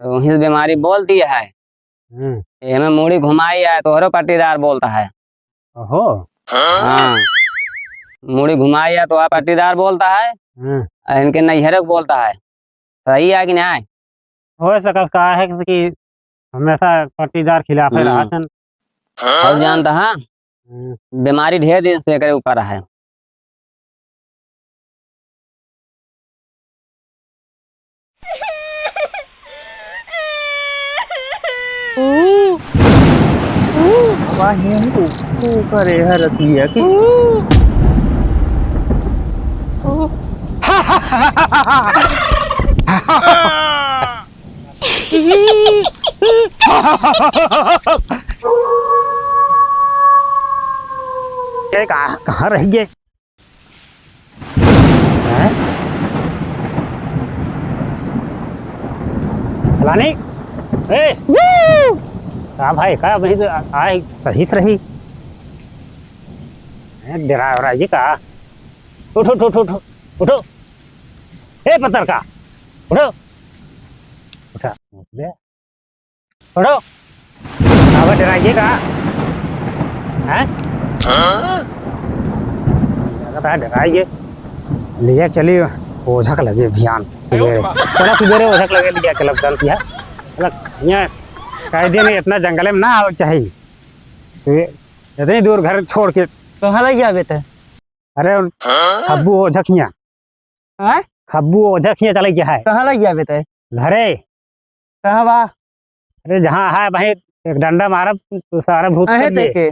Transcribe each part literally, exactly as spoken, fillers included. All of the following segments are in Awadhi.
तो वहीं से बीमारी बोलती है। हम्म। एमे मुड़ी घुमाई है, तोहरो पट्टीदार बोलता है। ओहो। हाँ। मुड़ी घुमाई है, तोहरा पट्टीदार बोलता है। हम्म। और इनके नैहरे को बोलता है। सही है कि नहीं? हो सकत का है कि हमेशा पट्टीदार खिलाफे हम्म। रहत हन। और जानता है, हम्म। बीमारी ढेर दिन से एकरे ऊपर है। ऊ, ऊ, वाह, ये ऊ, ऊ करे है रतिया की। ये कहाँ, कहाँ रह गए? हैं? फलानी? ए! का भाई, का भाई, आ, आ, सही से रही। हैं, डरा, डरा, ये का? उठो, उठो, उठो, उठो, उठो। ए, पत्थर का, उठो। उठा, उठ बे। छोड़ो। अब डराइए का? हैं? हाँ? लगता है डराइए। लिया चली ओझक लगे अभियान सुबेरे। चलो सुबेरे ओझक लगे लिया चलब चल किया। चलो, यहाँ कायदे में इतना जंगले में ना आवे के चाहिए। तो ये इतनी दूर घर छोड़ के कहाँ लग गया बेटा? अरे, उन हाँ? खब्बू ओझक हियाँ। हाँ? खब्बू ओझक हियाँ चले गया है। कहाँ लग गया बेटा? घरे। कहाँ बा? अरे, जहाँ है वहीं एक डंडा मारब, तो सारा भूत अहे कर ते लिए। के?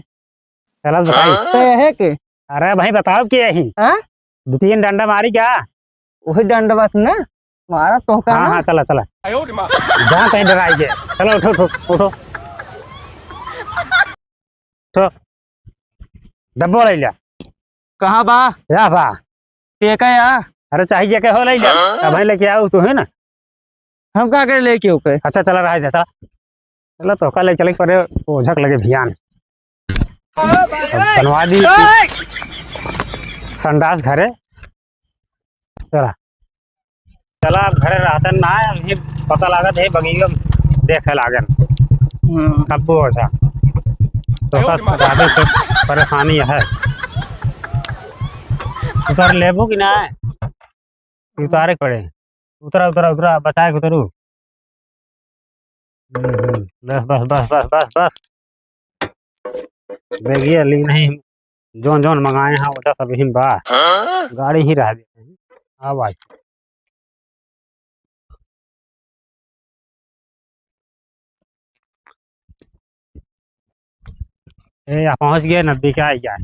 चला बताई। हाँ? ते अहे के? अरे भाई, बताओ के यही? हाँ? दो तीन डंडा मारी क्या? वही डंडा बस ना? मारा तो का हाँ, ना? हाँ, चला, चला। जहाँ कहीं डराई गए। चलो, उठो, उठो, उठो। तो डब्बो ले लिया। कहाँ बा? या बा। ते का या? अरे चाही जे के हो ले लिया। हाँ? अब भाई लेके आओ तू है ना। हम का करे लेके ओके? अच्छा चला रहा है चला। चला तो का ले चले परे ओझक लगे भियान। अब बनवा दी ओए! संडास घरे। चला। चला, अब घरे रहतन ना है, अभी पता लागत है, बगिया में देखे लागन। हम्म। खब्बू ओझा। तो आयो बस रे माँ। ज्यादा से परेशानी है। उतर लेबू कि ना? उतारे के पड़े। उतरा, उतरा, उतरा, बचाए के उतरू। हम्म, हम्म। बस, बस, बस। बेगिया ली नहीं, जौन जौन मंगाए हैं, वो सब ही बा। हाँ? गाड़ी ही रह गई। हाँ भाई। ए, आ पहुँच गए, नजदीक आ गया।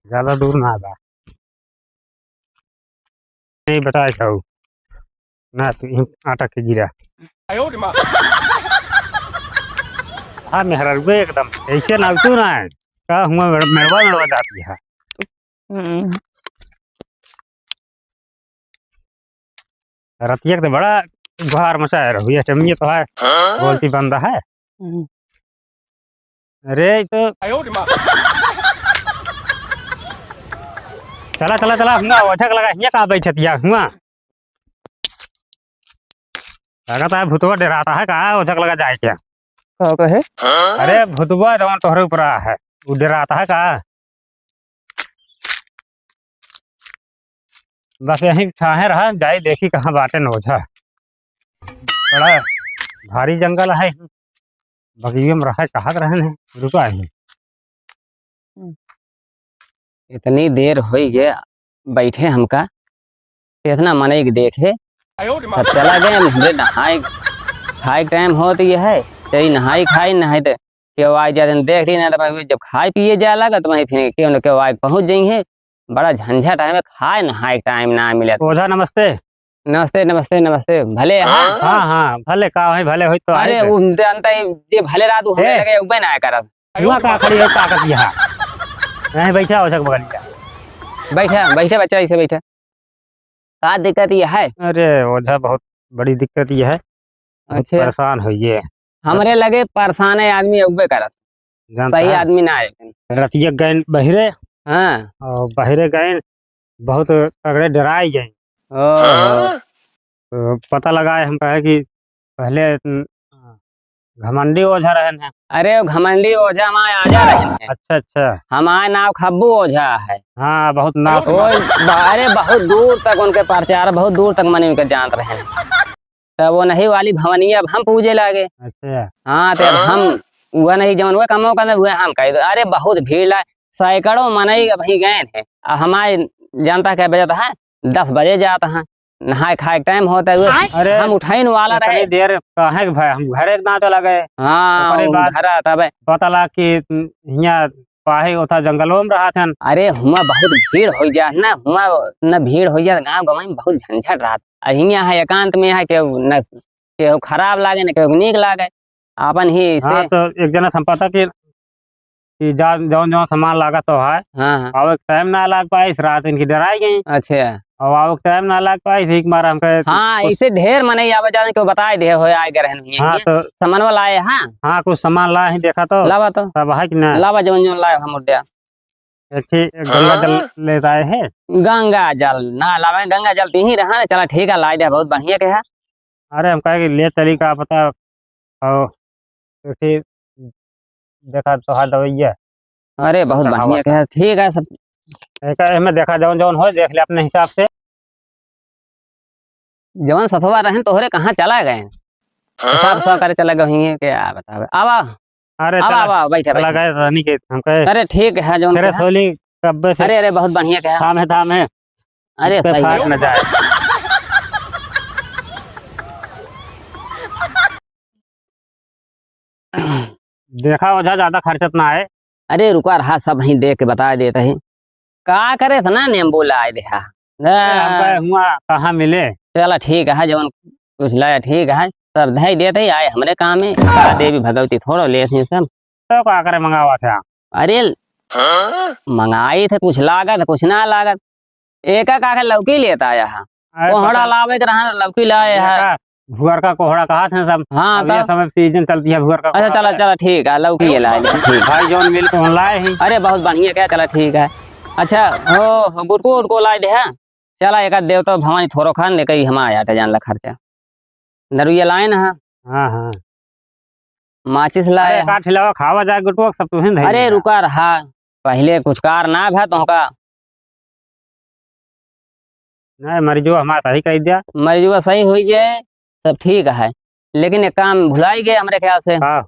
ज्यादा दूर ना बा। नहीं बताए जाऊ। ना, तू ही आटा के गिरा। आयो रे माँ। हाँ, मेहररुए एकदम। ऐसे ना तू ना है। का हुआ मेड़-, मेड़वा, मेड़वा जाती है। हम्म। रतिया के तो बड़ा गुहार मचाए रहू, ये टमिया तो है, हाँ? बोलती बंद है। हम्म। अरे, ई तो आयो रे माँ। चला, चला, चला, हुआ ओझक लगा, हियाँ का बैठत या, हुआ। लगता है भूतवा डराता है का, ओझक लगा जाए क्या? का कहे? अरे, भूतवा जवन तोहरे ऊपर आ है, वो डराता है का? बस यहीं ठाहे रहा, जाई देखी कहाँ बाटे न ओझा। बड़ा भारी जंगल है, बगिये में रहा, कहत रहन है, रुका है। इतनी देर होई गया बैठे हमका, इतना मनई के देखे, आयो रे माँ। तब चला गए हम, हमरे नहाए खाए के टाइम होत ये है, तेरी नहाई खाई, नहाई ते केहू आ जाते देख ली ना, तो भाई जब खाए पिए जाए लगा, तो वहीं फिर केहू न केहू आए पहुँच जाई है। बड़ा झंझट है, हमें खाए नहाए के टाइम ना मिले। ओझा नमस्ते। नमस्ते, नमस्ते, नमस्ते। भले हाँ? हाँ, हाँ, भले का है, भले होई तो अरे, आए। वो जानता है, ये भले रात वो हमें ए, लगे, उबे ना आया करत। हुआ का खड़ी है, ताकत यहाँ। नहीं, बैठा ओझा के बगल में। बैठा, बैठा बच्चा, ऐसे बैठा। का दिक्कत ये है? अरे, ओझा बहुत बड़ी दिक्कत ये है। बहुत अच्छा। परेशान हो ये। हमरे लगे परेशान है आदमी, उबे करत। जानता सही है? आदमी ना आए। रतिया गए बहिरे। हाँ। और बहिरे गए, बहुत तगड़े डराई गए। ओहो। हाँ? तो पता लगा है, हम कहे कि पहले, उम, घमंडी ओझा रहन है। अरे, वो घमंडी ओझा हमारे आजा रहन है। अच्छा, अच्छा। हमारे नाव खब्बू ओझा है। हाँ, बहुत नाव सुना। ओए, ब-, अरे, बहुत दूर तक उनके प्रचार, बहुत दूर तक मने उनके जानत रहन। तब वो नहीं वाली भवनिया अब हम पूजे लागे। अच्छा। हाँ, तो अब हम, वह नहीं जौन वह कमो करने, वह हम कह दो। अरे, बहुत भीड़ लाए, सैकड़ों मनई अबहीं गए हैं। अब हमारे जनता के बजत है, दस बजे जात हैं, नहाए खाए के टाइम होता है, अरे, हम उठाइन वाला इतनी रहे। देर काहे के भाई, हम घरे के ना चला गए। हाँ, ओकरे बाद घर आता बे। पता लगा कि हियाँ पाही ओथा जंगलवा में रहा थन। अरे, हुआं बहुत भीड़ होइ जात ना, हुआं न भीड़ होइ जात, गाँव गंवई में बहुत झंझट रहत। आ हियाँ है, एकांत में है, केहू न केहू खराब लागे, न केहू नीक लागे, आपन ही से। हाँ, तो एक जना से हम पता कि, कि जा, जौन जौन सामान लागत तो है, हाँ, हाँ। आवे के टाइम ना लाग पाइस, रात इनकी डराई गई। अच्छा। अब आवे के टाइम ना लाग पाइस, एक बार हमके हाँ, कुछ इसे ढेर मनई आवे जाने को बताए दे हो, आए गए रहन हुए हाँ, हैं। तो सामानवा लाए, हाँ। हाँ, कुछ सामान लाए हैं, देखा तो। लावा तो। सब है कि ना? लावा जौन जौन लाए हम उद्या। एक ठे गंगा जल हाँ? लेत आए हैं। गंगा जल ना लावे, गंगा जल तीही रहा ना, चला ठीक है, लाई दे, बहुत बढ़िया के है। अरे हम कहे कि ले चली का पता, और एक ठे देखा तोहार दवैया। अरे बहुत पता बढ़िया हवा के है, ठीक है सब। एक एमे देखा जौन जौन हो देख ले अपने हिसाब से। जवन सथवा रहन तोहरे कहाँ चला गए? हाँ? हिसाब सा करे चला गए होइहें, क्या बतावे। आवा, अरे आवा, चला, आवा, बैठा, चला बैठा। गए रानी के, हम कहे, अरे ठीक है, जवन तेरे कहा। सोली कब्बे से अरे, अरे, बहुत बढ़िया कहा। थामे, थामे। अरे, पे सही फाट है। न जाए। देखा ओझा, ज्यादा खर्चत ना है। अरे रुका रहा, सब वहीं देख के बता देत ही। का करे इतना नींबू लाए देहा? अरे, हमका हुआ कहाँ मिले? चला ठीक है, जवन कुछ लाया ठीक है, सब धई देत ही, आए हमरे काम में। का देवी भगवती थोड़ो लेत ही सब। तो का करे मंगावा था? अरे हाँ? मंगाई थे, कुछ लागत, कुछ ना लागत। एका का के लौकी लेत आया है। अरे कोहड़ा पता लावे के रहा, लौकी लाए है। का भुअर का कोहड़ा कहा थे सब। हाँ, अब ये तब? समय सीजन चलती है भुअर का अच्छा, कोहड़ा चला, का। चला, ठीक है, लौकी ये लाए, ठीक। भाई जौन मिल तो हम लाए ही। अरे बहुत बढ़िया, क्या चला, ठीक है। अच्छा, हो, हो, गुटको उटको लाए दे, हाँ? चला, एक आध देव तो भवानी थोरो खान लेके ही हम आया था, जान ला खर्चा। दरुइया लाए ना, हाँ? हाँ, हाँ। माचिस लाए अरे, हैं। का ठिलावा खावा जाए गुटुआ, सब तुहिन धइले अरे, बा। रुका रहा, पहिले कुछ कार ना भा तोहका। नहीं, मरिजुआ हमार सही कही दिया। मरिजुआ सही हुई जे, सब ठीक है, लेकिन एक काम भुलाई गए हमरे ख्याल से। का?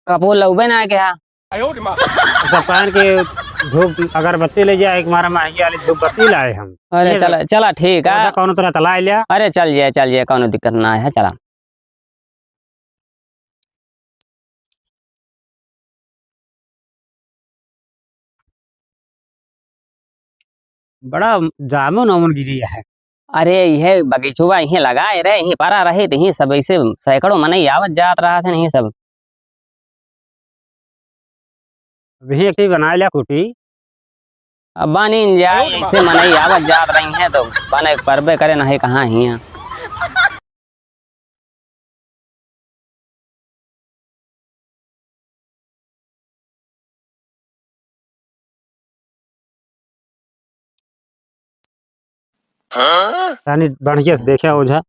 कपूर लउबे ना के हा। सब कहन के धूप अगरबत्ती ले जाए, एक मारा महंगी वाली धूप बत्ती लाए हम। अरे ये चला, सब। चला ठीक है। ऐसा कौनो तरह चला लिया। अरे चल जाए, चल जाए, कौनो दिक्कत ना है, चला। बड़ा जामुन वामुन गिरी है। अरे, इहे बगीचवा इहे लगाए रहे, इहे परा रहे, तो इहे सब ऐसे सैकड़ों मनई आवत जात रहा थे, इहे सब। अभी एक ही बनाए लिया कुटी। अब बनिन जाए, ऐसे मनई आवत जात रही हैं, तो बने परबे करे, नहीं कहाँ हियाँ। हाँ? तनी बढ़िया से देखे ओझा।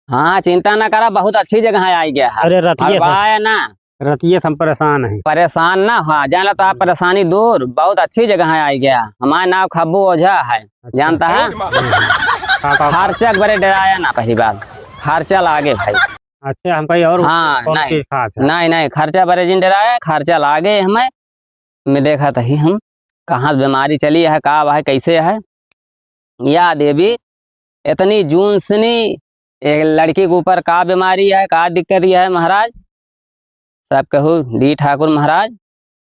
हाँ, चिंता ना करा, बहुत अच्छी जगह आई गया है। अरे रतिये से, हड़बड़ाया ना। रतिये से हम परेशान हैं। परेशान ना हो, जान ला तो आप परेशानी दूर, बहुत अच्छी जगह आई गया। हमारा नाम खब्बू ओझा है, अच्छा। जानता है? हाँ, हाँ। का, का, का? खर्चा के बरे डराया ना पहली बात, खर्चा लागे भाई। अच्छा, हम कहीं और हाँ, कौन नहीं। चीज खास है? नहीं, नहीं, खर्चा बरे जिन डराया, खर्चा लागे हमें। मैं देखा तही हम कहाँ से बीमारी चली है, का है, कैसे है। या देवी, इतनी जून से नहीं, एक लड़की के ऊपर का बीमारी है, का दिक्कत यह है महाराज? सब कहू, डी ठाकुर महाराज,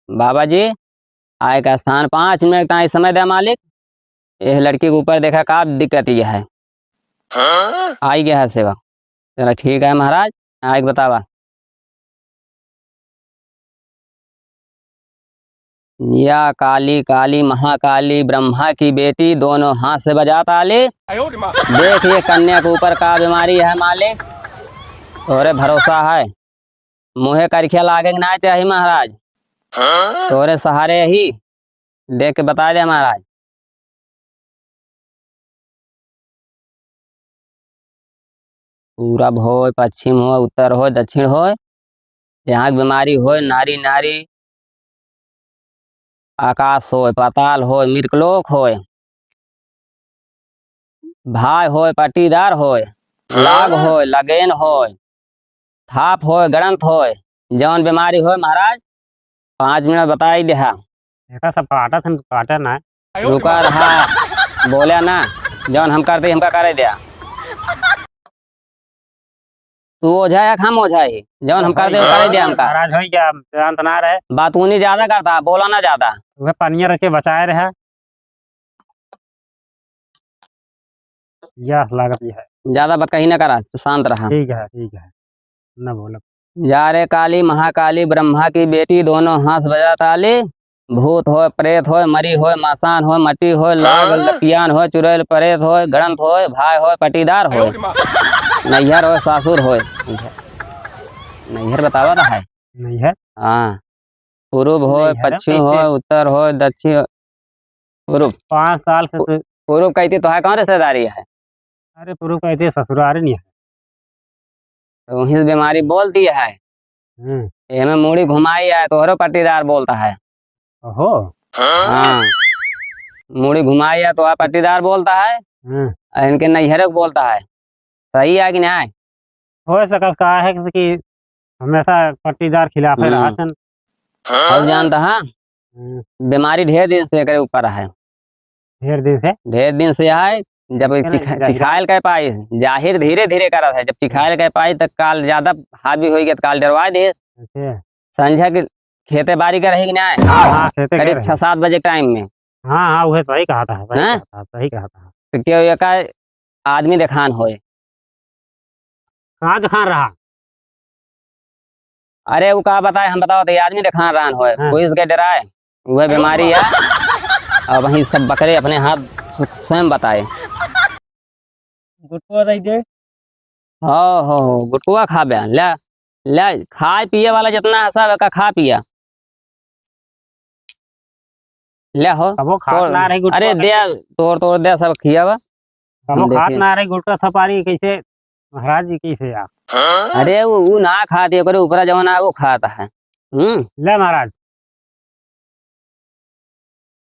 बाबा जी, आए का स्थान पाँच मिनट ताई समय दे मालिक, यह लड़की के ऊपर देखा का दिक्कत यह है। हाँ? आई गया है सेवक। चला ठीक है महाराज, आए के बतावा। या काली, काली, महाकाली, ब्रह्मा की बेटी, दोनों हाथ से बजा ताली। देख ये कन्या के ऊपर का बीमारी है मालिक, तोरे भरोसा है, मुँहे करिखिया लागे के ना चाही महाराज, तोरे सहारे ही देख के बता दे महाराज। पूरब होय, पश्चिम होय, उत्तर होय, दक्षिण होय, जहाँ के बीमारी होय, नारी नारी, आकाश होय, पाताल होय, मृगलोक होय, भाई होय, पट्टीदार होय, लाग होय, लगेन होय, थाप होय, गणंत होय, जौन बीमारी होय महाराज, पाँच मिनट बताई देहा। एका सब काटत हन, काटे ना। रुका रहा, बोला ना, जौन हम करते हमका करे द्या। तू ओझा है, हम ओझा है, जौन हम करते करे द्या हमका। नाराज हो गया, जानत ना रहे। बात उन्हीं ज्यादा करता, बोला ना ज्यादा। वह पनिया रख के बचाए रहा। यस, लागत ये है। ज्यादा बात कहीं ना करा, तू शांत रहा। ठीक है, ठीक है, ना बोलब। या रे काली महाकाली, ब्रह्मा की बेटी, दोनों हाथ बजा ताली। भूत होय, प्रेत होय, मरी होय, मसान होय, मटी होय, लाग, हाँ? लकियान होय, चुड़ैल प्रेत होय, गणंत होय, भाई होय, पटीदार होय, नैहर होय, सासुर होय। नैहर बतावा रहा है। नैहर? हाँ। पूरब होय, नैहर पश्चिम कैसे? होय, उत्तर होय, दक्षिण, पूरब। पाँच साल से पू-, तो पूरब कहती तो है, कौन रिश्तेदारी है? अरे, पूरब कहती ससुरारी नहीं है। तो वहीं से बीमारी बोलती है। हम्म। एमे मूड़ी घुमाई है, तोहरो पट्टीदार बोलता है। ओहो। हाँ। मूड़ी घुमाई है, तोहरा पट्टीदार बोलता है। हम्म। और इनके नैहरे को बोलता है। सही है कि नहीं? हो सकत का है कि हमेशा पट्टीदार खिलाफे हम्म। रहा सन। और जानता है, हम्म। बीमारी ढेर दिन से एकरे ऊपर है। ढेर दिन से? ढेर दिन से है। जब केना चिखा-, जाहिर चिखायल के पाई, जाहिर धीरे धीरे करत है। जब चिखायल के पाई, त काल ज्यादा हावी होई गया, त काल डरवा दे। अच्छा। संझा के खेते बारी के रही कि नहीं? हाँ, हाँ, खेते के करीब रही। छह सात बजे टाइम में। हाँ, हाँ, उहे सही कहा था, सही हैं? कहा था, सही कहा था। तो क्यों ये का आदमी देखान होए। कहाँ देखान रहा? अरे, वो का बताए, हम बताओ तो ये आदमी देखान रहन होए, हाँ। कोई इसके डराए, वह बीमारी है। अब वहीं सब बकरे अपने हाथ स्व-, स्वयं बताए। गुटुआ दे दे। हो, हो, हो, गुटुआ खा बे, ले, ले, खाए पिए वाला जितना है सब एका खा पिया। ले हो, कबो खात तोड़, ना रही गुटखा अरे दे, कैसे? तोड़, तोड़ दे, सब खियावा। कबो हम खात देखे। ना रही गुटखा सपारी कैसे, महाराज जी कैसे आप? अरे वो, वो ना खात, ओकरे ऊपर जवन है वो खाता है। हम्म। ले महाराज।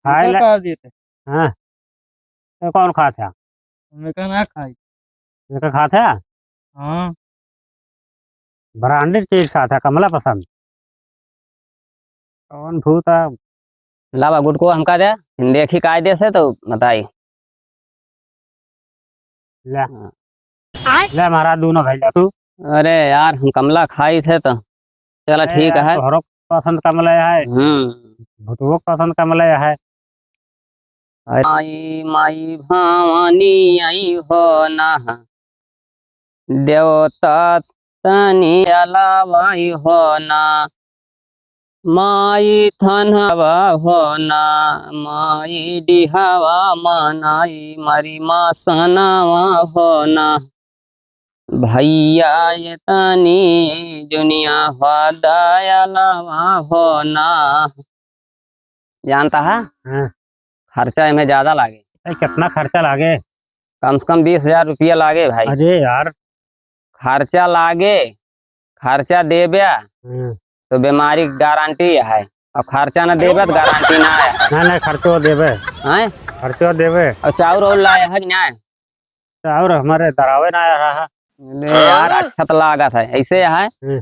खाए उनका ले। कहा देते? हाँ। तो कौन खात है? उनका ना खाई। उनका खात है? हाँ। Branded चीज खात है, कमला पसंद। कौन भूत है? लावा गुटको हमका दे, हम देखी कायदे से तो बताई। ले। हाँ। ले महाराज, दोनों भैया तू। अरे यार, हम कमला खाई थे तो। चला अरे ठीक यार, है। तोहरो पसंद कमला है। हम्म। भूतवो पसंद कमला है। आई माई भवानी आई हो ना, देवता तनी अलावाई हो ना, माई थनवा हो ना, माई डिहावा मनाई, मरी मासनावा हो ना, भैया ये तनी जुनिया हो दयालवा हो ना। जानता है? हाँ। खर्चा इमें ज्यादा लागे। ए, कितना खर्चा लागे? कम से कम बीस हजार रुपया लागे भाई। अरे यार। खर्चा लागे, खर्चा देबे, हम्म। तो बीमारी की गारंटी है, और खर्चा न देबे तो गारंटी ना है। नहीं, नहीं, खर्चो देबे। हैं? खर्चो देबे। और चाउर और लाए है कि नहीं? चाउर हमारे दरावे ना आया रहा। अरे यार, अच्छा तो लागत है, ऐसे है। हम्म।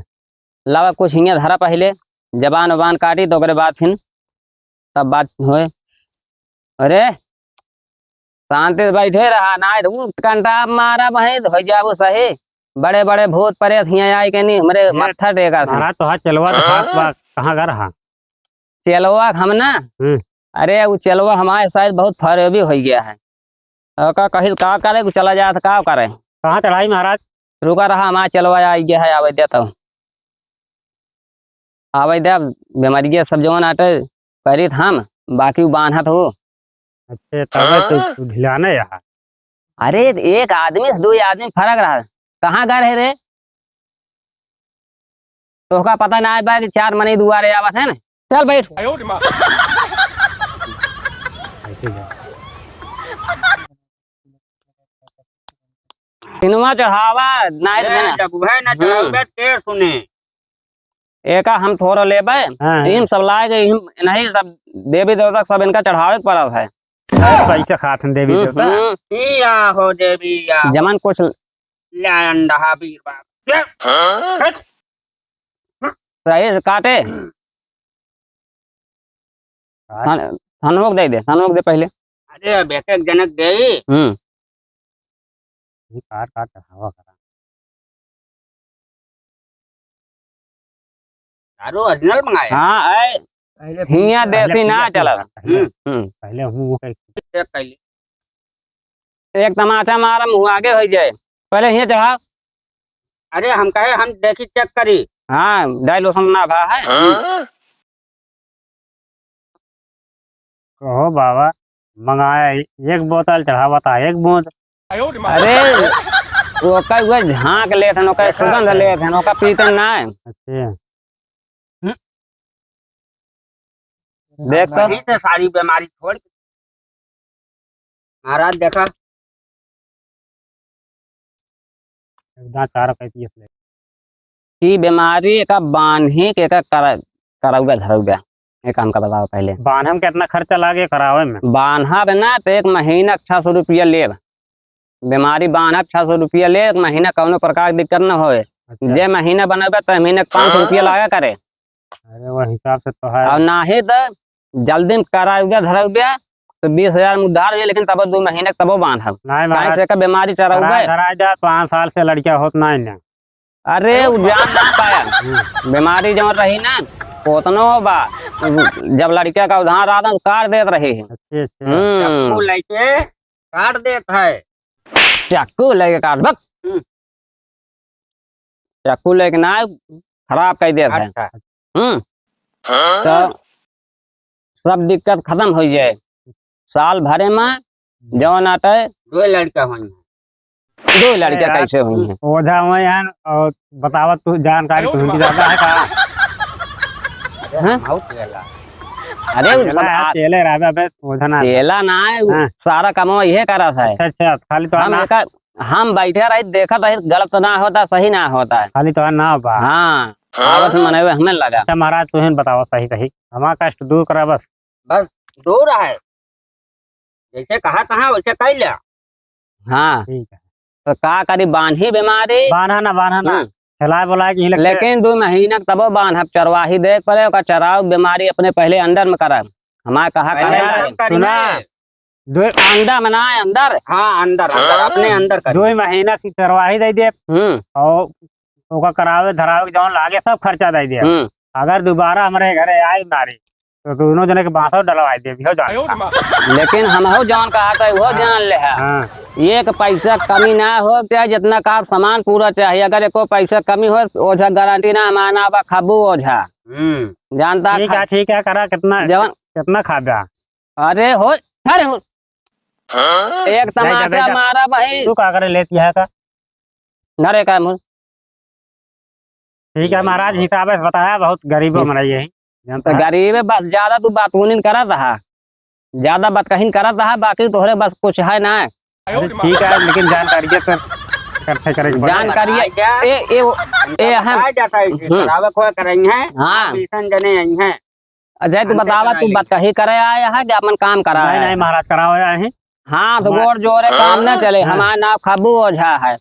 लावा कुछ हियाँ धरा पहिले, जबान वबान काटी तो ओकरे बाद फिन तब बात होए। अरे, शांति से बैठे रहा, ना तो ऊ कंटाप मारा वहीं हो जाबो सही। बड़े बड़े भूत प्रेत हियाँ आए के नहीं, हमरे ये मत्था टेका थे। महाराज, तोहार चेलवा तो खात बा, कहाँ गा रहा? चेलवा हम ना? हम्म। अरे, वो चेलवा हमारे शायद बहुत फरेबी हो गया है। और का कही, का करे, वो चला जाए तो का करे? कहाँ चढ़ाई महाराज? रुका रहा, हमार चेलवा आई गया है, आवे दे तो। आवे दे, अब बीमारिया सब जवन आटे, करित हम, बाकी उ बान्हत हो। अच्छा, तबे तो हाँ। तू ढिलाने यहाँ। अरे, एक आदमी से दो आदमी फर्क रहा। कहाँ गए रहे रे? तोहका पता ना बा कि चार मनई दुआरे आवत है ना? चल बैठ। ऐसे जा। सिनवा चढ़ावा, नाहीं ए, देना। जब उहे ना हम्म। चढ़ावे, तेर सुने। एका हम थोड़ा लेबे, हाँ, हाँ। इम सब लाए गए, इम नहीं सब देवी देवता सब इनका चढ़ावे के पड़त है। पैसा खात हैं देवी हम्म, देवता। हम्म। ई आहो देवी, आहो। जमन कुछ ले अंडा बीर बाप। हाँ? रहे काटे। काट। थन-, थनोक दे दे, थनोक दे पहले। अरे, अब एक एक जनक दे। हम्म। ये काट, काट चढ़ावा करा। दारू original मंगाया। हाँ, ऐ, पहले हियाँ पहले देसी ना पहले चलत। पहले, हम्म। हम्म। पहले हूँ वो कह- Check कर ली। एक तमाचा मारा, मुँह आगे हो जाए। पहले हियाँ चढ़ा। अरे, हम कहे, हम देखी, check करी। हाँ, dilution ना भा है। हाँ? कहो बाबा, मंगाया एक बोतल, चढ़ावा था एक बूंद। अरे, ओका उहे झांक लेत हन, ओका सुगंध लेत हन, ओका पीते ना है। अच्छा। देख तो। वही से सारी बीमारी छोड़ के। महाराज देखा। एकदम चार पैंतीस ले। ई बीमारी एका बान्ही के एका करा-, करौगा धरौगा। एका हमका बताओ पहले। बान्हे में कितना खर्चा लागे करावे में? बान्हा बे ना तो एक महीना छह सौ रुपया लेब। बीमारी बान्हा छह सौ रुपया ले, एक महीना कौनो प्रकार के दिक्कत न होए। अच्छा। जे महीना बनौबे तो महीने के पाँच सौ रुपया लागा करे। अरे, वो हिसाब से तो है। और नाहीं तो जल्दी में कराउबे धराउबे तो बीस हजार में उधार हुए, लेकिन तब दो महीने तबो बांधब। नहीं काहे महाराज, से का बीमारी चराउबे। धराए, धराए जा, पाँच साल से लड़का होत नहीं ना। अरे, अरे, उ जान ना पाया। हम्म। बीमारी जौन रही ना, ओतनो बा। जब लड़का का उधार आता, तो काट देत रहे हैं। अच्छा, अच्छा। हम्म। चाकू लेके काट देत है। चाकू लेके काट, बक। हम्म। चाकू लेके ना, खराब कर देत है। अच्छा। हम्म। हाँ? तो सब दिक्कत खत्म हो जाए। साल भरे में जौन आटे, दो लड़का होई हैं। दो लड़का ए यार, कैसे होई हैं? ओझा होई हैं और बतावत तू जानकारी तुमकी ज्यादा है का? अरे, हाँ? हम आउट गला। अरे, उ चेला सब है, आ-, चेले रहबे, अबे ओझा ना। चेला ना है, उ हाँ। सारा कमवा इहे करत है। अच्छा, अच्छा, खाली तो हम ना। एका, हम बैठे रही, देखत रही, गलत तो ना होता, सही ना होता है। खाली तो ना बा। हाँ, हाँ। आवत मनवे हमें लगा। अच्छा महाराज, तुहिन बतावा सही, सही। हमारा कष्ट दूर करा बस। बस दूर है। जैसे कहा तहाँ वैसे कइ ल्या। हाँ। ठीक है। तो का करी, बान्ही बीमारी? बान्हा ना, बान्हा ना। हम्म। खिलाए बुलाए के ही लगते। लेकिन दो महीना के तबो बान्हब, चरवाही देख पड़े, ओका चराउ, बीमारी अपने पहले अंदर में करब। हमारे कहा पहले कहा अंदर है। करी सुना। ना। दो अंडा में ना, अंदर। हाँ, अंदर, अंदर, अपने अंदर करी। दो महीना की चरवाही दे दे। हम्म। और ओका करावे धरावे के जौन लागे सब खर्चा दे दे। हम्म। अगर दोबारा हमारे घरे आए नारी, तो दोनों जने के बांसो डलवाए देबी, हो जान। आयो रे माँ। लेकिन हम हो जौन कहा था, वो हाँ। जान ले है। हाँ। एक पैसा कमी ना हो चाहे, जितना का सामान पूरा चाहे, अगर एको पैसा कमी हो, ओझा गारंटी ना, हमारा ना बा खाबू ओझा। हम्म। जानता ठीक खा-, है, ठीक है, करा कितना, जवन कितना खाबा? अरे हो, अरे हो। हाँ? एक नहीं, तमाचा नहीं, नहीं। मारा भाई। तू का करे लेती है का? घरे का मुँह। ठीक है महाराज, हिसाब से बताया, बहुत गरीबो इस-, मनई है, जानता तो है। गरीबे बस, ज्यादा तू बातूनिन करत हा, ज्यादा बात कहीं करत हा, बाकी तोहरे बस कुछ है ना। अरे ठीक है, लेकिन जानकारी के तो इकट्ठे करे के पड़े। जानकारी ए, ए, वो, ए, हम बताया जाता है, इसे हम्म। करावे को करेंगे, हाँ। आप इसन जने आई हैं। अजय, तू हमसे बतावा, तू कराई। बतकही करे आया है कि अपन काम करा नहीं, आया नहीं, है? महाराज, करावे आए हैं। हाँ, तो हमार- गोड़ जोरे काम न चले। हाँ। हमार नाम खब्बू ओझा है।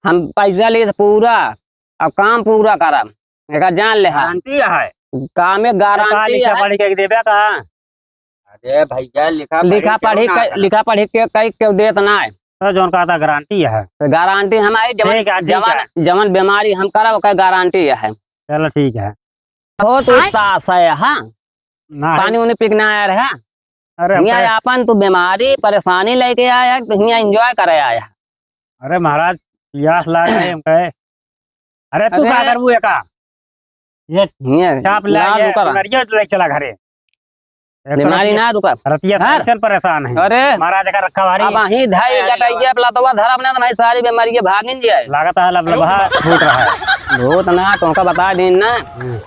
हम पैसा ली पूरा, अब काम पूरा करब। एका जान ले, हाँ। गारंटी है। काम में गारंटी लिखा है। पढ़ी के देबे का? अरे भैया, लिखा पढ़ी लिखा के पढ़ी ना के, करब। लिखा पढ़ी के कई के देत ना है। तो जौन कहा था गारंटी है। तो गारंटी हमारी जवन, ठीक है, ठीक जवन, है। जवन बीमारी हम करब, ओकर गारंटी है। चलो, ठीक है। हो तो आय? तास है, हाँ? ना है। पानी उनी पी के ना आया रहा? अरे, हम हियाँ कहे आपन तू बीमारी, परेशानी लेके आया, तो हियाँ enjoy करे आया। अरे महाराज, पियास लाग रही, हम कहे, अरे तू अरे। का करबू एका? ये हियाँ चाप ले ना आइए, रुका रहा। नरिया ले चला घरे। एक बीमारी रतिया, ना रुका। रतिया हर। Tension परेशान है। अरे। महाराज का रखा भारी। अब वहीं धाई अरे, गटाइए, अपना तो वह धरब ना, तो नहीं सारी बीमारी के भागिन जाए। लागत है, लब लबहा फूट रहा है। भूत ना, तुमका बता दीन ना। हम्म।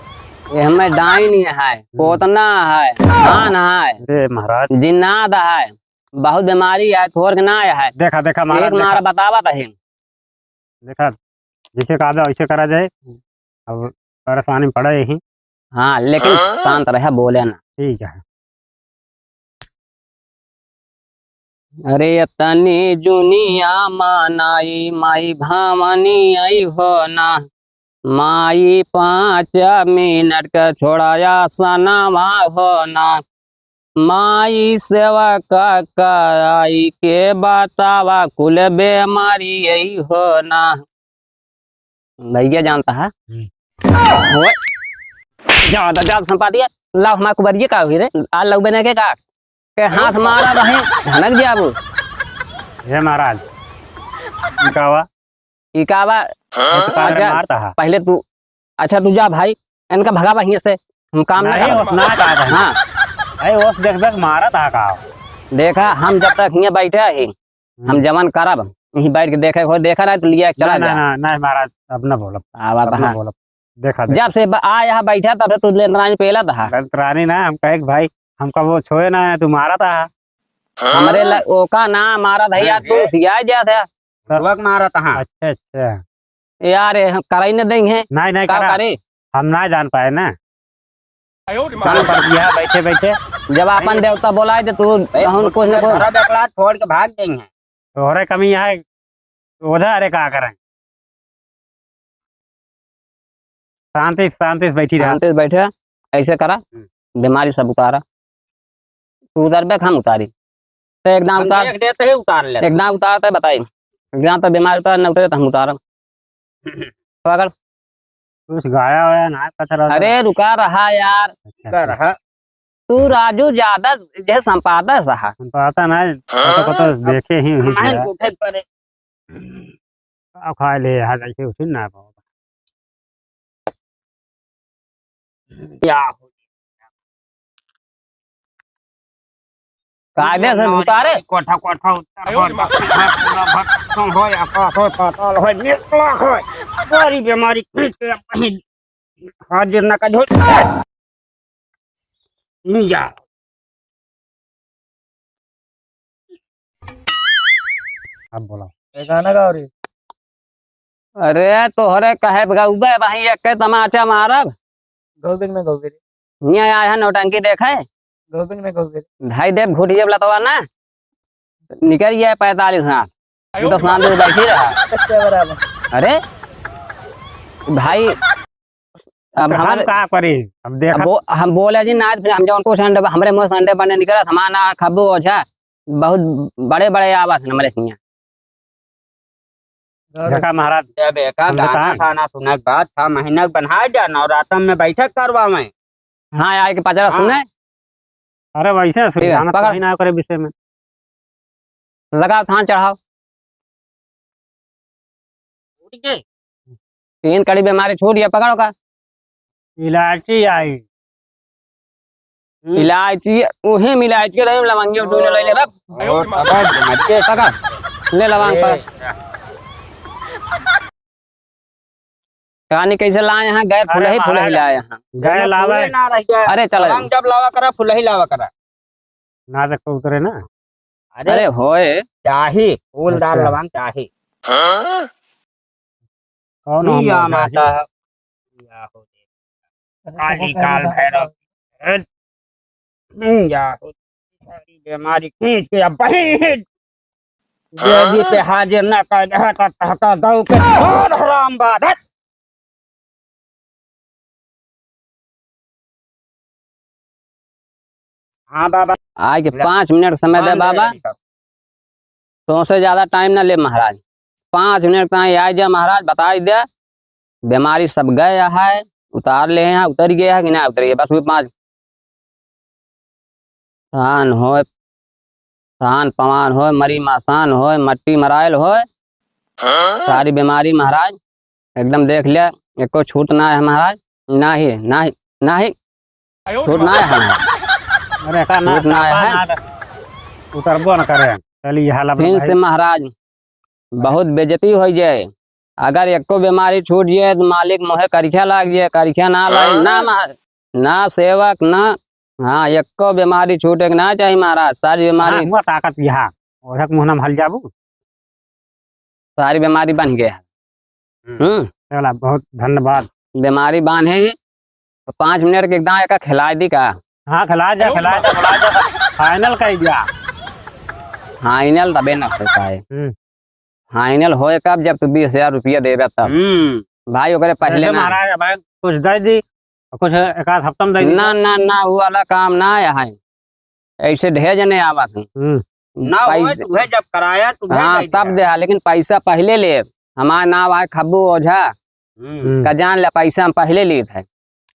ये हमें डाइन है, हम्म। कोतना है, कान है, अरे महाराज। जिन्नाद है, बहुत बीमारी है, थोर के ना है। देखा, देखा महाराज, एक मारा देखा। बतावत है। देखा, जैसे कहा जाए, वैसे करा जाए। अब परेशानी में पड़ा यही। हाँ, लेकिन हाँ? शांत रहे, बोले ना। ठीक है। अरे तनी जुनिया मानाई, माई भावनी आई हो ना। माई पाँच मिनट के छोड़ाया सनावा हो ना। माई सेवा का कराई के बतावा, कुल बेमारी यही हो ना। भैया जानता है। हम्म। ओए, ज्यादा, ज्यादा संपा दिया। लाओ, हमारे कुबरिये का हुई रे? आ लउबे ने के का? के हाथ मारा रहे, भनक जाबू। हे महाराज, ई का बा? ई का बा? ये तो काहे अच्छा, मारता है? पहले तू, अच्छा, तू जा भाई, इनका भगावा हियाँ से, हम काम ना नहीं, करब। ओस ना का बा। हाँ। अरे, ओस देख, देख, मारत है का? देखा, हम जब तक हियाँ बैठे ही, हम हम्म। जवन करब, यहीं बैठ के देखे हो, देखा ना तो लिया चला ना, जा। ना, ना, ना, महाराज, अब ना बोलब, आवा अब ना बहा। बोलब। देखा, देखा। जब से ब-, आ यहाँ बैठा, तब से तू लेंदरानी पेला था। लेंदरानी ना, हम कहे कि भाई, हमका वो छोए ना है, तू मारा था। हमरे ल-, ओका ना मारा था यार, तू सियाए जा था। बुढ़वा के मारा था। अच्छा, अच्छा। यार, ये हम कराई न देंगे। नहीं, नहीं, का करा। करे? हम ना जान पाए ना। आयो रे माँ। कान पर दिया बैठे बैठे। जब आपन देवता बोलाए तो तू ए, कहूँ कुछ न कुछ। घरा बेकला छोड़ के भाग गई हैं। तोहरे कमी है, ओझा अरे का करें? शांति, शांति से बैठी रहा। शांति से बैठे, ऐसे करा, हम्म। बीमारी सब उतारा। तू उतारबे, हम उतारी। तो एक दांव हम उतार, देख देते ही उतार लेते। एक दांव उतार तो बताई। एक दांव तो बीमारी उतार, न उतरे तो हम उतारब। पकड़। कुछ गाया वाया ना, कचरा। अरे, रुका रहा यार। अच्छा, रुका अच्छा। रहा। तू राजू ज्यादा जे संपादक रहा। संपादक ना, हाँ? कतो, कतो देखे ही, ही हम गया। उठे पड़े। का खाए ले, यहाँ जाके उठे ना पाओ। क्या हो? कायदे से उतारे। कोठा, कोठा उतार, आयो हो, रे माँ। पूरा भक्तों हो, या का हो, पाताल हो, निकला हो। सारी बीमारी खींच के वहीं हाजिर न कर दो। जा। अब बोला। ये गाना गाओ रे। अरे, तोहरे कहे गउबे, वहीं एक के तमाचा मारब। गउबे कि ना गउबे रे? हियाँ आए हैं नौटंकी देखे। गउबे कि ना गउबे रे? ढाई देव घुटिए लतवा ना। निकल गया पैंतालीस हाथ। तू तो शांति से बैठी रहा। अच्छा, बराबर। अरे, भाई, अब तो हम हमारे का करी? अब देखा। अब वो, हम बोले जी ना, फिर हम जौन को संडे, हमरे मुँह संडे बने निकला, हमारा ना खब्बू ओझा, बहुत बड़े बड़े आवाज है हमरे हियाँ। देखा महाराज, जब एका हम गाना बताएं। साना सुनक बाद छह महीना के बन्हा जा, नवरातन में बैठक करवावे। हाँ, आए के पचरा हाँ। सुने। अरे वैसे ठीक है, सुझाना पकड़। कहीं ना करे विषय में। लगाओ थान चढ़ाओ। उठ गए। तीन कड़ी बीमारी छूट गया, पकड़ो का। इलायची आई। हम्म। इलायची, उहे में इलायची रही, लवंगी और दोनों ले ले, रख। और पकड़, मत के। पकड़, ले लवंग ए। पकड़। कहानी कैसे लाए हैं? गए अरे फुलही, फुलही महाराज, लाए हैं। गए लावे। फूले ना रह गया। अरे चलो। लवंग जब लावा करा, फुलही लावा करा। ना देख को उतरे ना। अरे अरे होए। चाही, फूलदार अच्छा। लवंग चाही। हाँ? कौन हम या लोग माता चाही? है। या हो दे। काली काल भैरव। हम्म, या हो। सारी बीमारी खींच के अब बहिन। देवी पे हाजिर ना कर दे, हटा, हटा, दऊ के छोड़ हराम बादत। हाँ बाबा। आए के ले। पाँच मिनट समय दे बाबा। तो से ज्यादा टाइम ना ले महाराज, पाँच मिनट ताई आए जा महाराज, बताई दे, बीमारी सब गए है, उतार ले हैं, उतर गए है कि ना उतर गए, बस वो पाँच। धान होए, धान पवान होए, मरी मासान होए, मट्टी मरायल होए, हाँ? सारी बीमारी महाराज एकदम देख लिया, एको छूट ना है महाराज, ना ही, ना ही, ना ही। छूट ना है। अरे का ना, छूट ना है। उतरबो न करे। चलिए हाल अब फिर से महाराज बहुत बेइज्जती हो जाए। अगर एको बीमारी छूट जाए तो मालिक मोहे करिखा लाग जाए, करिखा ना लाग, ना हाँ। मार, ना सेवक, ना, हाँ, एको बीमारी छूटे के ना चाहिए महाराज, सारी बीमारी। हाँ, हुआ ताकत यहाँ, ओढ़क मुहना में हल जाबू। सारी बीमारी बन गया। हम्म। हम्म। चला, बहुत धन्यवाद। बीमारी बांधे ही, तो पाँच मिनट के एकदम एका खिलाए दी का? हाँ, खिलाए जा, खिलाए जा, खिलाए जा, final कइ दिया। Final तबे ना हो पाए। हम्म। Final होए कब, जब तू बीस हजार रुपया देबे तब। हम्म। भाई, ओकरे पहले जैसे ना। महाराज, भाई, कुछ दे दी, कुछ एक आध हफ्ता में दे दी। ना, ना, ना, वो वाला काम ना आया है। ऐसे ढेर जने आवत हैं। हम्म। ना होए, पैसे तुहे जब कराया, तुहे हाँ, दे तब दिया। दे, लेकिन पैसा पहले ले। हमार नाम आए खब्बू ओझा। हम्म। हम्म। का जान ले, पैसा हम पहले लेत है,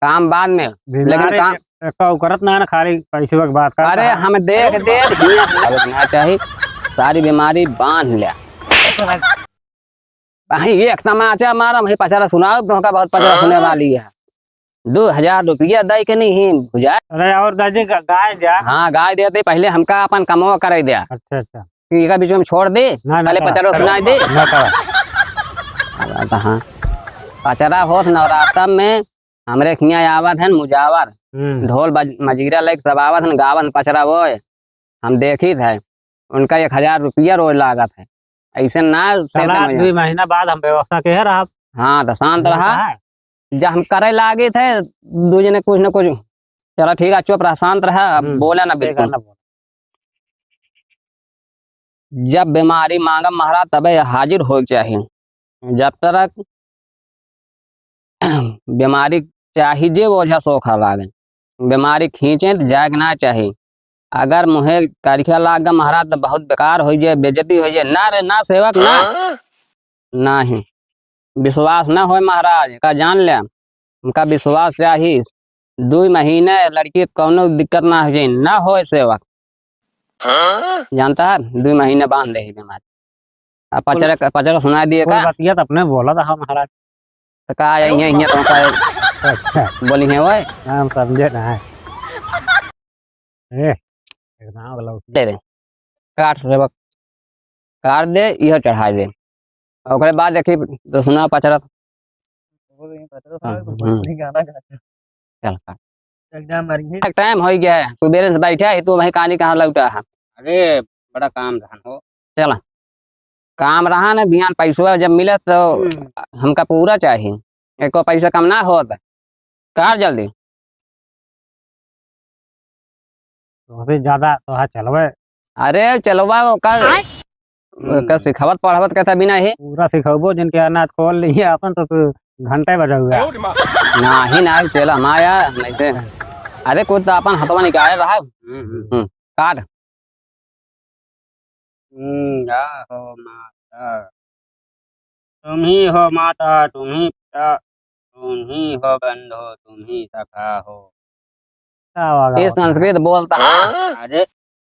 काम बाद में, लेकिन बीमारी काम के, एक तो करत ना है ना, खाली पैसे के बात करत अरे, है। हम देख दे, हियाँ ना चाही, सारी बीमारी बांध ले। भाई, एक तमाचा मारम, ही पचरा सुनाओ, तो का बहुत पचरा सुने वाली है। दो हजार रुपया दे के नहीं भुजाए। अरे, और दादी गा-, गाय जा। हाँ, गाय देते, पहले हमका अपन कमवा करे दे। अच्छा, अच्छा। कि एका बीच में छोड़ दे, ना, ना पहले करा। पचरा सुनाई दे। ना करा। अब तो हाँ, पचरा होत नवरात्र में हमरे हियाँ आवत हन मुजावर, हम्म। ढोल बज-, मजीरा लेके सब आवत हन, गावन पचरा ओए। हम देखित है, उनका एक हजार रुपया रोज लागत है। ऐसे ना, से चला, समझ दुई महीना बाद हम व्यवस्था के है रहब। हाँ, तो शांत रहा। है। जब हम करे लागित है, दू जने कुछ न कुछ, चला ठीक है, चुप रहा, शांत रहा, अब हम्म, बोला ना ठीक है, बिल्कुल। ना बोला। जब बीमारी मांगब महाराज, तबे हाजिर होए के चाही। जब तक बीमारी चाही जे ओझा सोखा लागे, बीमारी खींचे त जाए के ना चाही। अगर मुहे करिखा लाग गा महाराज, त बहुत बेकार होइ जाए, बेइज्जती होइ जाए। ना रे, ना सेवक, ना। हाँ? नाही। विश्वास ना होए महाराज, का जान ले, हमका विश्वास चाही। दुई महीने लड़की के कौनो दिक्कत ना हो जाए, ना होए सेवक। हाँ? जानता है, दुई महीने बांध दे ही बीमारी। अब पचरा, पचरा सुनाई दिए का? बतिया तो अपने बोला था महाराज। तो का है, यहाँ, यहाँ तो का है? अच्छा। बोली है वो? हाँ, हम समझे ना है। ए, एक नाव वाला उठी। दे दे। काट रे बक-, काट दे, इहो चढ़ाई दे। ओकरे बाद देखी तो सुना पचरा। वो भी पचरा हाँ, सुना, हम्म। कोई गाना गा। चल, काट। एकदम मरिए। टाइम होइ गया है, सुबेरे से बैठा है, तू वहीं कहानी कहाँ लौटा है? अरे, बड़ा काम रहन हो। चला, काम रहा ना, बिहान पैसवा जब मिले तो हम्म। हमका पूरा चाही, एको पैसा कम ना होत। कर जल्दी। तोहसे ज्यादा तोहा चलवे। अरे चलवा ओकर, आय। ओकर सिखावत पढ़ावत के त बिना ही। पूरा सिखौबो, जिनके अनाज खोल लिए अपन तो तू घंटे बजाउआ। नाही, नाही, चला, हम आया, नहीं से। अरे कुछ तो अपन हथवा निकाले रहा। हम्म, हम्म। हम्म, काट। हम्म, या हो माता। तुम ही हो माता, तुम ही पिता, तुम ही हो बंधु, तुम ही सखा हो। का हुआ, का ये हुआ? संस्कृत बोलता है। अरे,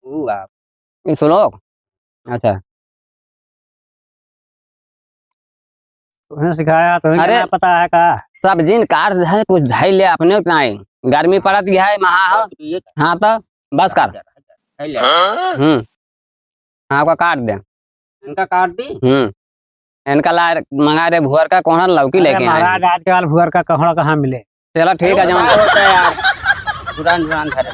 ऊ आप। ये श्लोक? अच्छा। तुम्हें सिखाया, तुम्हें अरे, क्या पता है का? सब जिन कार है, कुछ धई ले अपने उतना ही। गर्मी पड़त गया है, महा हो। हाँ तो, बस कर। धई ले। हम्म। हाँ, ओका काट दे। इनका काट दी? हम्म। इनका ला, मंगा रे भुअर का कोहड़ा लौकी अरे लेके आए महाराज, हैं। आजकल भुअर का कोहड़ा कहाँ मिले? चलो ठीक है, अरे जाओ। का होता है यार? झुरान झुरान धरे।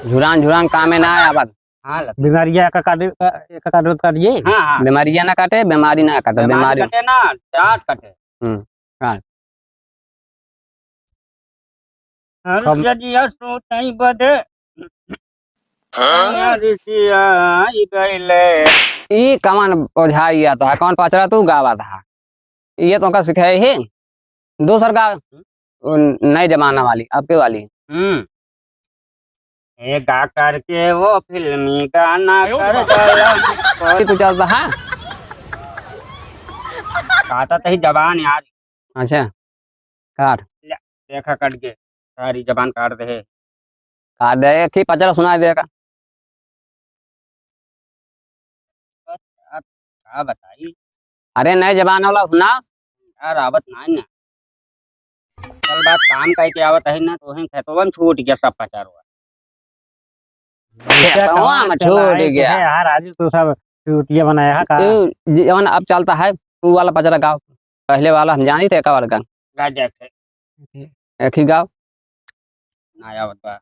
झुरान झुरान कामे ना आए आवाज। हाँ, लग- बीमारिया का काट, का, का काट, काट ये? हाँ, हाँ। बीमारिया ना काटे, बीमारी ना काटे, बीमारी बीमारी। कटे ना, जात कटे। हम्म, हाँ। हर हम सजिया सोतई बदे हाँ? कहाँ ऋषि आई गइले। ई कवन ओझाई आता है? कवन पचरा तू गावा था? ये तो का सिखाए है? दूसर का, वो नए जमाना वाली, अब के वाली। हम्म। ए गा करके वो फिल्मी गाना कर डाला। ये तो चलता है। काटा तही जबान यार। अच्छा, काट। ले, देखा कट के, सारी जबान काट दे है। काट दे, एक ही पचरा सुना दे का। बस यार, का बताई? अरे, नए जबान वाला सुना। यार, आवत ना है ना। कल बात काम कह के आवत है ना, तो वहीं खेतवा में छूट गया सब पचरवा। खेतवा में छूट गया। यार, आज तो सब चूतिया बनाया है का? ए, जवन अब चलता है, वो वाला पचरा गाओ। पहले वाला हम जानी थे, का वाला गान? गा दे थे। एक ही गाओ। ना आवत बा।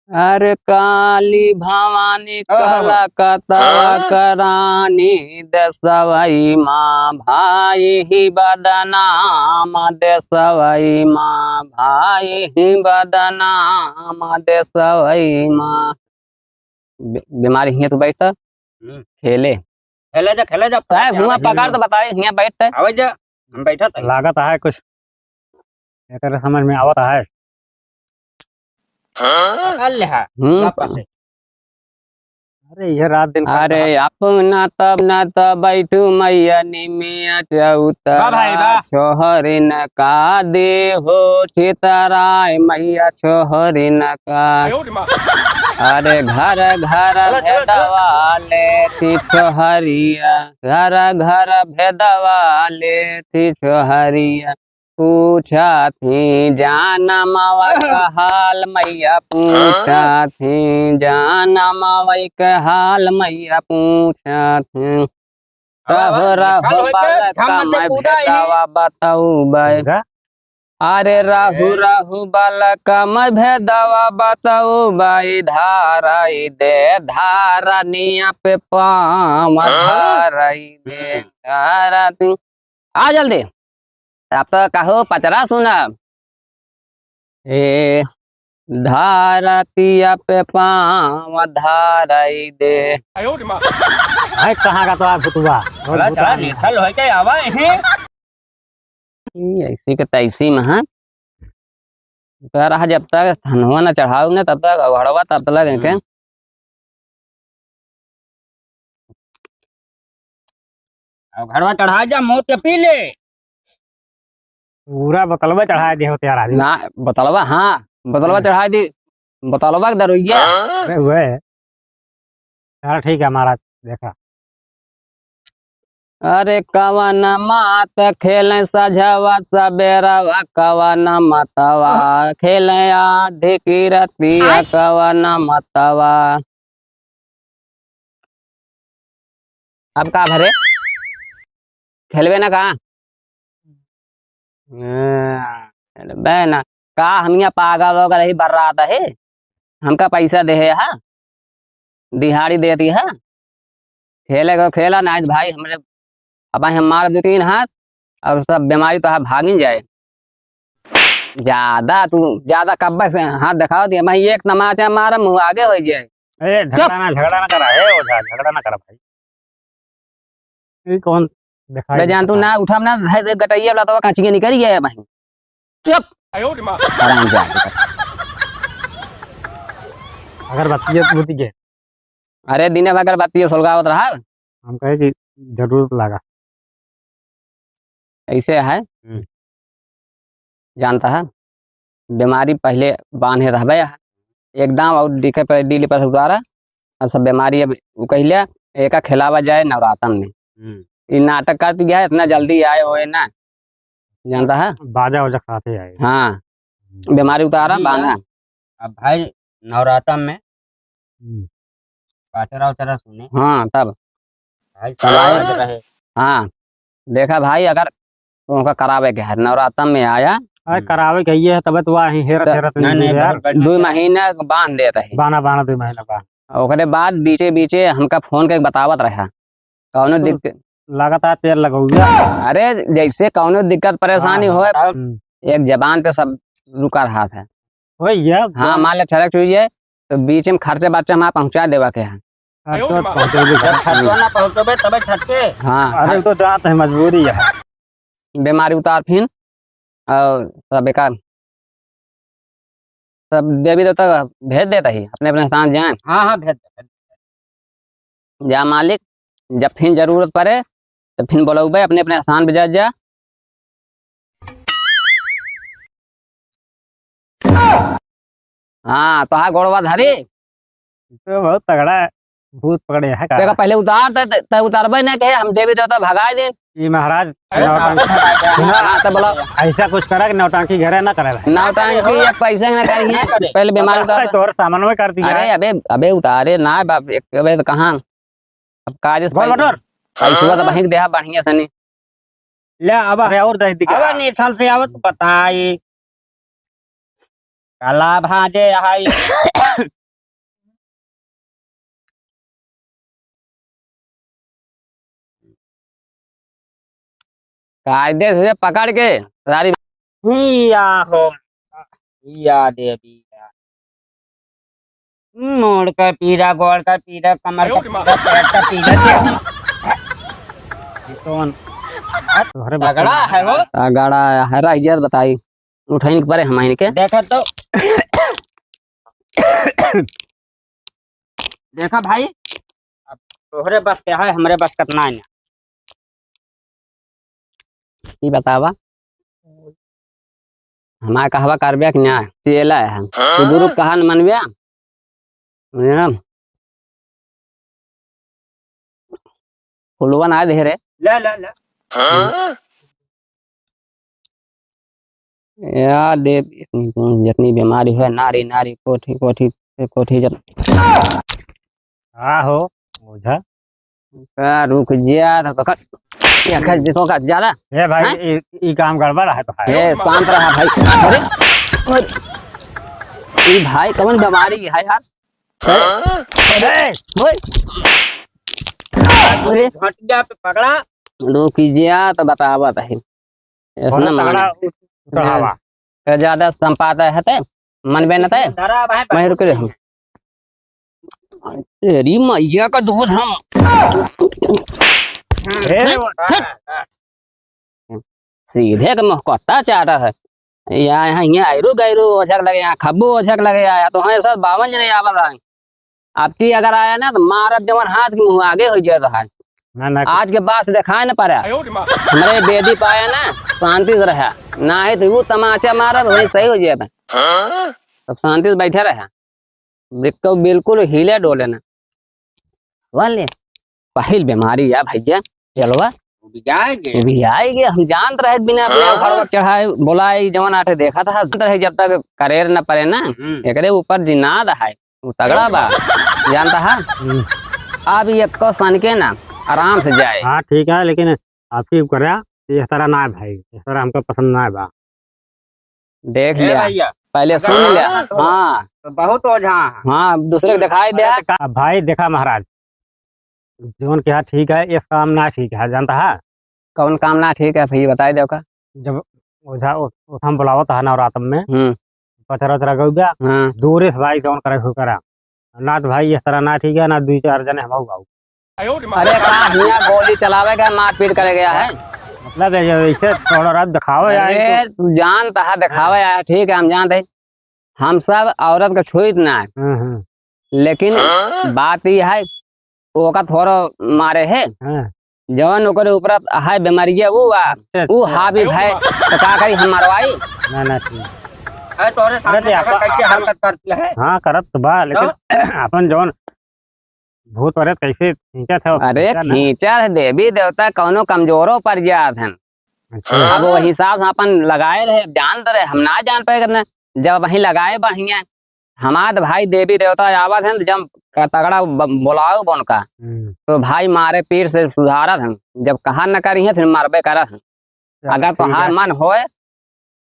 अरे काली भवानी, हाँ, हाँ, हाँ। कलकत्ता हाँ। करानी, देसवई मा भाई ही बदनाम, देसवई मा भाई ही बदनाम, देसवई मा। बे-, बेमारी हियाँ तो बैठ, हम्म। खेले। खेले जा, खेले जा, तय हुआ पकड़ तो बताए, हियाँ बैठ तय। आवे जा, हम बैठा था। लागत है कुछ, एकर समझ में आवत है। पकड़ ले है, हम्म। क्या बात है? अरे, ये रात दिन का अरे, कहा। अपना तब ना तब बैठू मैया निमिया चौतरा, वाह भाई, वाह। छोहरिन का दे हो छितराय मैया छोहरिन का। आयो रे माँ। अरे, घर घर चलो, चलो, चलो। भेदवा लेती छोहरिया, घर घर भेदवा लेती छोहरिया। पूछत ही जानमवा क हाल मैया, पूछत ही जानमवा क हाल मैया, पूछत ही। अब, अब, रहु, रहु निकाल होइके, बालक ढंग से मैं कूदा ही। भेदवा बतउबइ। कूदा? अरे रहु, अरे। रहु बालक मैं भेदवा बतउबइ, धाराई दे धारनिया पे पाँव, हाँ। धाराई दे हम्म। धारा तू। आ जल्दी। अब तो कहो पचरा सुनब। ए धरतिया पे पाँव धरई दे। आयो रे माँ। भाई, कहाँ का तो आप भुतवा? और चला, भुतवा चला, नहीं। निठल होइके आवा यहीं। ई ऐसी के तैसी में, हाँ? तो रहा, जब तक धनवा न चढ़ाऊ न, तब तक अवघड़वा, तब तक हम्म। इनके अवघड़वा चढ़ा जा, मौत के पी ले। पूरा बोतलवा चढ़ा दे होते यार आदमी। ना, बोतलवा, हाँ, बोतलवा हाँ। चढ़ा दी, बोतलवा के दरुइया। अरे हुए। चल ठीक है महाराज, देखा। अरे कवन मात खेले सझवा सबेरवा, कवन मतवा खेले आधी की रतिया, आय। कवन मतवा। अब का भरे? खेलबे ना का? हाँ, खेलबे ना। का हम यहाँ पागल हो गए, रही बर्रात है? हमका पैसा दे है, हाँ? दिहाड़ी देती है? खेले को खेला, नाहीं तो भाई, हमरे, अब हम मार दो तीन हाथ, और सब बीमारी तो भागिन जाए। ज्यादा तू, ज्यादा कब्बे से हाथ दिखाओ दिया, मैं एक तमाचा मारा, मुँह आगे हो जाए। ए, झगड़ा चुप। ना, झगड़ा ना करा, ए, ओझा, झगड़ा ना करा भाई। ई कौन दिखाई बे जान तू देता? ना उठा ना, है देख गटैया वाला तो कांची के निकल गया है भाई। चुप। आयो रे माँ। हरामजादी। अगरबत्ती बुझ गए। अरे दिने भर अगरबत्ती सुलगावत रहा। हम कहे कि जरूरत लगा। ऐसे है। हम्म। जानता है, बीमारी पहले बांधे रहबे है। एकदम और डीके पर, डीले पर उतारा। अब सब बीमारी अब उ कह लिया, एका खिलावा जाए नवरातन में। हम्म। ई नाटक कर दिया है, इतना जल्दी आए होए ना। जानता है? बाजा वाजा खाते आए। हाँ। हम्म। बीमारी उतारा, अभी बांधा। ना, अब भाई नवरातन में हम्म। पाचरा उचरा सुने। हाँ, तब। भाई सब आए। साथ रहे। हाँ, देखा भाई, अगर उनका करावे के है, नवरातन में आया। अरे, हम्म। करावे के ये है, तबे तो वहाँ हेरत, तो हेरत नहीं, नहीं, नहीं यार। बहुत बढ़िया। दो महीना बांध देत है। बाना, बाना, दो महीना बांध। ओकरे बाद बीचे बीचे हमका फोन के बतावत रहा, कौनो तो दिक्कत। लगातार तेल लगाऊ यार। अरे, जैसे कौनो दिक्कत परेशानी हाँ, होए, हाँ। हम्म। एक जबान पे सब रुका रहा था। वही है। हाँ, मान ले ठरक चुई है, तो बीच में खर्चा बर्चा हमारा पहुँचा देवा के है। अच्छा, पहुँचेबे जब कर। खर्चा ना पहुँचेबे, तबे छटके। हाँ, अरे, हाँ। तो जात है, मजबूरी है। बीमारी उतार फिन, और सब बेकार। सब देवी देवता भेज देता ही, अपने अपने स्थान जाए। हाँ, हाँ, भेज दे। जा मालिक, जब फिन जरूरत पड़े, तो फिन बोलौबे, अपने अपने स्थान पे जा, जा। हाँ, तोहार गोड़वा धरी। तो बहुत तगड़ा है, भूत पकड़े है का? देखा, पहले उतार, त, त, त उतारबे नहीं कहे, हम देवी देवता भगाए दे। ये महाराज, अरे, नौटंकी। आप तो भगाए दे। सुना, हाँ, तो बोलो। ऐसा कुछ करा कि नौटंकी घरे ना करे भाई। नौटंकी एक पैसे ना करी है। ना करे। पहले बीमारी उतार। तोहर सामान में कर दिया अरे, है। अबे, अबे उतारे ना बाप, एक, अबे तो कहाँ? अब काज से बोल पैसा, बटोर। पैसवा तो बहिंक देहा बढ़िया सनी। ले आवा। अरे और दे दिया। आवा निठल से आवा तो बताई। काला भाजे हाई। कायदे से पकड़ के सारी। हिया हो, हिया देवी, मोड़ का पीरा, गोड़ का पीरा, कमर का पीरा, पेट का पीरा, देवी। ये कौन? तोहरे तगड़ा है वो। तगड़ा है, रह जा बताई। उठाइन के परे हम इनके। देखा तो। देखा भाई, अब तोहरे बस के है, हमरे बस कतना है ना। ई बतावा, हमार कहवा करबे कि ना? चेला है। तू गुरु कहा न मनबे? बुझे ना? फुलवा ना दे रे। ले, ले, ले। या दे, इतनी, जितनी बीमारी है, नारी, नारी, कोठी, कोठी, कोठी, जब का हो, ओझा? का रुक जा, तो का, क्या कर दे, तो का ज्यादा? ए भाई, हैं? ई, ई काम गड़बड़ है तो है। ए, शांत रहा भाई। अरे, ओए, ई भाई कौन बीमारी है यार? हाँ? अरे, ओए। अरे। घटिया पे पकड़ा। रुक जा, तो बतावा भाई। ऐसा बहुत ना तगड़ा माने। उत-, उतरावा। हाँ। तो ज्यादा संपाता है ते, मन बे न ते। डरा भाई, मैं रुक रहे हूँ। तेरी मैया का दूध हम। ए, हट, हट। सीधे तो मुहकत्ता चाटा है। या यहाँ, यहाँ आयरू गैरू ओझक लगे, यहाँ खब्बू ओझक लगे, या तो हाँ, सब बावन जने आवा रहे। आपकी अगर आया ना, तो मारब जवन हाथ के मुँह आगे हो जाए तो हाथ। ना, ना। आज के बाद से दिखाए ना पारा। हमरे बेदी पाया ना, शांति से रहा। ना है तो वो तमाचा मारब, वही सही हो जाए। हाँ? तब शांति से बैठे रहा। बिल्कुल, बिल्कुल हिले डोले ना। वाले, पहिल बीमारी है भैया, चलवा। उबियाएगे। उबियाएगे, हम जानत रहे बिना अपने हाँ। घरवा चढ़ाए, बोलाए, जवन आटे देखा था, जानत रहे जब तक करेर न परे ना, हम्म। एकरे ऊपर जिनाद है, वो तगड़ा बा, जानता है? हम्म। अब ये को सन के ना, आराम से जाए। हाँ, ठीक है, लेकिन आपकी करा, ये तरह ना है भाई, ये तरह हमको पसंद ना है बा। देख ए लिया, भैया, पहले अगर सुन लिया। हाँ, तो हाँ। तो बहुत ओझा है। हाँ, दूसरे को दिखाई दे। अरे तो का, भाई देखा महाराज, जौन कहा ठीक है, इस काम ना ठीक है, जानता है? कौन काम ना ठीक है भैया, बताई दो का? जब ओझा उ-, उठाम बुलावत है नवरातम में, हम्म। पचरा उचरा गौ गया, हाँ। दूरे से भाई जौन करे हो करा। ना तो भाई, इस तरह ना ठीक है, ना दुई चार जने हम आऊ। अरे, का हियाँ गोली चलावे गया, मारपीट करे गया है? मतलब है, ये ऐसे थोड़ा रात दिखावे आए अरे, तो। तू जानता है, दिखावे आया, ठीक है, हम जानते हैं। हम सब औरत के छुइत ना है। हाँ, हाँ। लेकिन हाँ? बात ये है, ओका थोड़ा मारे है। हाँ। जवन ओकरे ऊपर है बीमारिया, वो बा, अच्छा, वो अच्छा। हावी भाई, तो का करी, हम मरवाई? ना, ना, ठीक। अरे, तोरे सामने अरे, देखा आपा-, कैसे आपा-, हरकत करती है? हाँ, करत तो बा, लेकिन तो? अपन जवन भूत प्रेत कैसे खींचत है, अरे, खींचा ना। खींचा है, देवी देवता कौनो कमजोरो पड़ जात हन। अच्छा। अब वो हिसाब से अपन लगाए रहे, अब जानत रहे, हम ना जान पाए करना। जब वहीं लगाए बढ़िया, हमार भाई देवी देवता आवत हन, जब तगड़ा ब-, बोलाओ बन का, हम्म। तो भाई मारे पीर से सुधारत हन। जब कहा न करी है, फिर मरबे करत हन। चलो, अगर ठीक तोहार है। मन होए,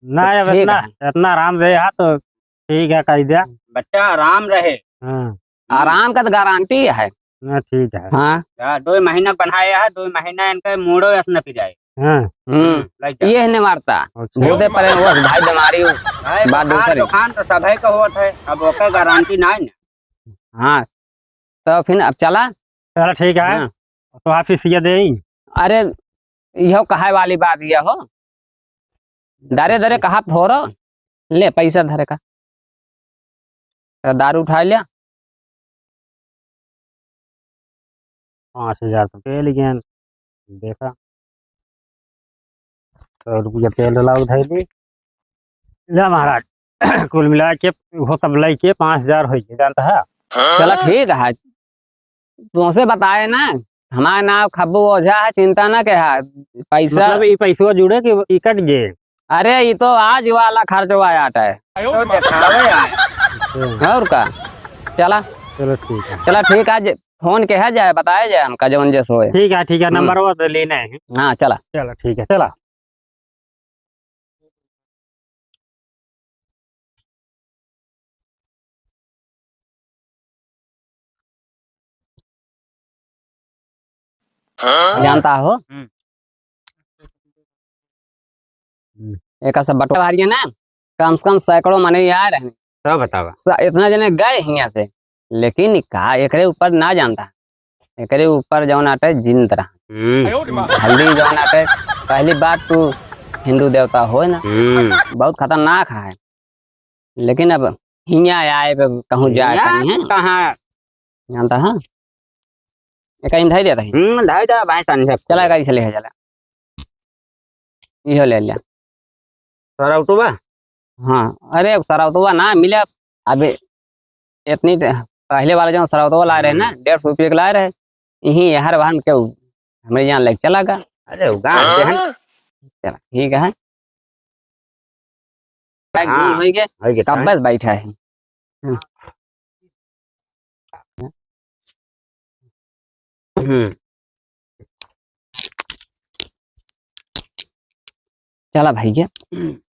ना, तो अब ठीक इतना, है। इतना आराम दे हा, तो ठीक है, कह दिया। बच्चा आराम रहे। हाँ। आराम का तो गारंटी है। ना, ठीक है। हाँ। या, दो महीना बनाया है, दो महीना इनका मूड़ो ऐसा न पिराए। हाँ। हम्म। हम्म, लग जा। ये नहीं मारता। अच्छा। भूते परे, वो भाई बीमारी हो। भाई, बात बुखार, दूसरी। जुकाम तो सभे का होत है, अब ओकर गारंटी ना है ना। हाँ। तो फिर अब चला? चला, ठीक है। हाँ। तो आप ही सिया दे। अरे, इहो कहे वाली बात यह हो, डरे डरे कहा थोरो, ले पैसा धरे का, तो दारू उठा लिया। पाँच हजार तो के लिए देखा, सौ रुपया तेल डला उधार ली। ले महाराज, कुल मिला के वो सब लई के पाँच हजार होइ गए, जानता है? चला ठीक है, तुमसे बताए ना, हमार नाम खब्बू ओझा है, चिंता ना के है, पैसा मतलब ई पैसवा जुड़े कि ई कट गए? अरे, ई तो आज वाला खर्चवा आटा है। तो देखावे आए। अच्छा। और का? चला। चलो ठीक है। चला ठीक है, जे-, फोन के है जाए, बताए जाए हमका जौन जैसे होए। ठीक है, ठीक है, हम्म। नंबरवा तो लेना है। हाँ, चला। चलो ठीक है, चला। जानता हो? हम्म। हम्म। एका सब बटवा भारी है ना, कम से कम सैकड़ों मनई आए रहे। सब बतावा। स-, इतना जने गए हियाँ से, लेकिन का एकरे ऊपर ना जानता, एकरे ऊपर जौन आटे जिंद रहा। हम्म। हल्दी जौन आटे, पहली बात तू हिंदू देवता हो ना, हम्म। बहुत खतरनाक है। लेकिन अब हियाँ आए पे कहूँ जाए हियाँ कहीं है। कहाँ? जानता है? एका इन धई देता है। हम्म, धई दे भाई संजय। चला, एका इसे ले चला। इहो ले लिया। सरौतुबा? हाँ, अरे सरौतुबा ना मिले। अबे इतनी त-, पहले वाला जो सरौतुबा लाए रहे ना, हम्म। डेढ़ सौ रुपये के लाए रहे। यही यार बहन के उ-, हमरे यहाँ लेके चला गा। अरे, उ गाँव के है। चला, ठीक है। एक हाँ, दिन होई के, होई के तब टाइम। बस बैठा है। हम्म। हम्म। चला भैया,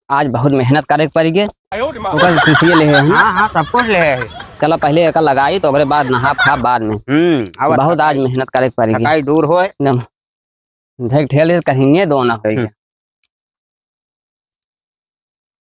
आज बहुत मेहनत करे के पड़ी गे। ओकर खुशिये ले है ना? हाँ, हाँ, सब कुछ ले है। चला पहले एका लगाई तो ओकरे बाद नहा खा बाद में। हम्म, अब बहुत आज मेहनत करे के पड़ी गे। थकाई दूर होए। एकदम। देख ठेल कहीं ये दो ना होई हम्म। गे।